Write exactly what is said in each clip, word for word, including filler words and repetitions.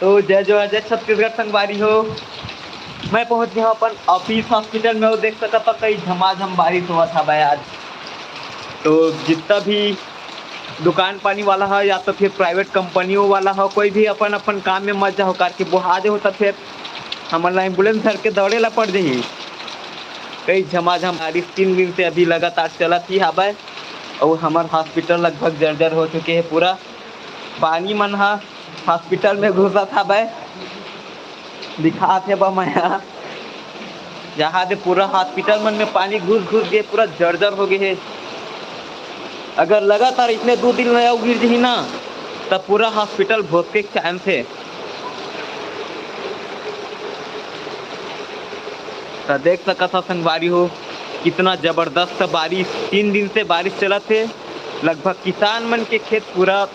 तो जय जोहार, जय छत्तीसगढ़ संगवारी हो। मैं पहुंच गया हूं अपन ऑफिस हॉस्पिटल में, अउ देख सकत हो कई झमाझम बारिश होवत हवय आज। तो जितना भी दुकान पानी वाला हो या तो फिर प्राइवेट कंपनियों वाला हो, कोई भी अपन अपन काम में मत जाओ, करके बोहा दे हो तो फिर हमन ला एम्बुलेंस धर के दौड़े ला पड़ जाही। कई झमाझम बारिश तीन दिन से अभी लगातार चलत ही हावय, अउ हमर हॉस्पिटल लगभग जर्जर हो चुके हे पूरा। पानी मन ह हॉस्पिटल में घुसत हावय, दिखात हे बा मैं ह। यहाँ दे पूरा हॉस्पिटल मन में पानी घुस घुस के पूरा जर्जर हो गए हे। अगर लगातार इतने दो दिन में अउ गिर जही ना, तब पूरा हॉस्पिटल भोसके के चांस हे। त देख सकत हो संगवारी हो, कितना जबरदस्त बारिश, तीन दिन से बारिश चलत हे। लगभग किसान मन के खेत पूरा,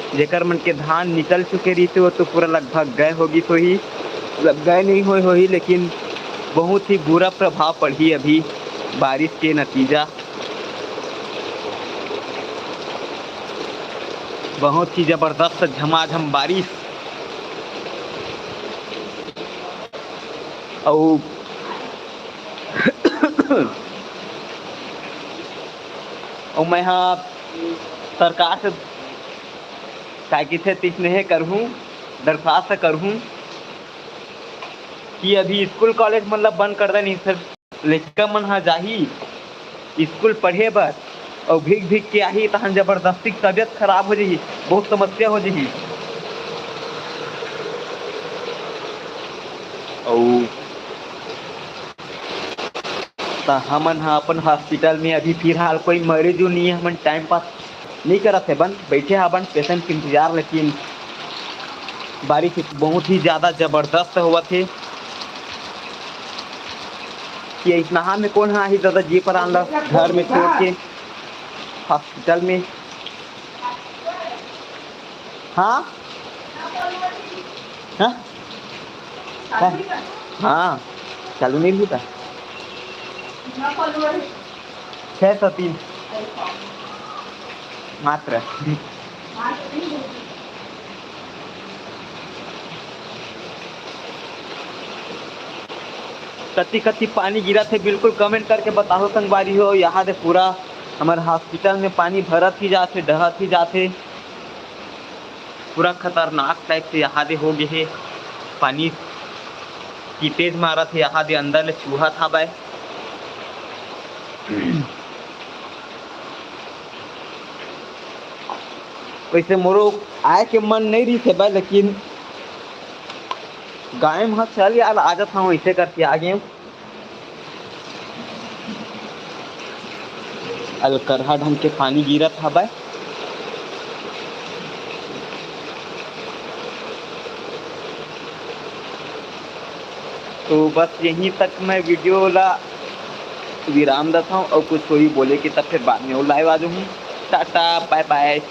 जेकर मन के धान निकल चुके रहिसे, वो तो पूरा लगभग गए होगिस होही, मतलब गए नहीं होए होही, लेकिन बहुत ही बुरा प्रभाव पड़ही अभी बारिश के नतीजा। बहुत ही जबरदस्त झमाझम बारिश। अउ अउ मैं ह सरकार से का कहिथे, स्नेह करहूँ, दरख्वास्त करहूँ कि अभी स्कूल कॉलेज मन ल बंद कर देन, सर। लइका मन ह जाही स्कूल पढ़े बर, अउ भीग भीग के आही, तहन जबरदस्ती तबीयत खराब हो जाही, बहुत समस्या हो जाही। अउ त हमन ह अपन हॉस्पिटल में अभी फिलहाल कोई मरीज नहीं है, हमन टाइम पास नहीं करत हे बन, बैठे हवन पेशेंट के इंतजार, लेकिन बारिश बहुत ही ज्यादा जबरदस्त होवत हे। कि इतना में कौन हा ही दादा जी पर आन ला घर में छोड़ के हॉस्पिटल में। हाँ, हाँ, हाँ, हाँ, चालू नहीं होता। छह सौ तीन मात्र। कति कति पानी गिरत हे, बिल्कुल कमेंट करके बताओ संगवारी हो। यहाँ दे पूरा हमर हॉस्पिटल में पानी भरत ही जाथे, डहत ही जाथे। पूरा खतरनाक टाइप से यहाँ दे हो गए हे पानी, की तेज मारत हे, यहाँ दे अंदर ले चूहत हावय। वैसे मोरो आए के मन नहीं रही थे बा, लेकिन गाय में चल यार आ जाता हूँ, ऐसे करके आ गए हूँ। अलकरहा ढंग के पानी गिरत हवय। तो बस यहीं तक मैं वीडियो ला विराम देता हूँ, और कुछ कोई बोले कि तब फिर बाद में वो लाइव आ जाऊँ। टाटा, बाय बाय।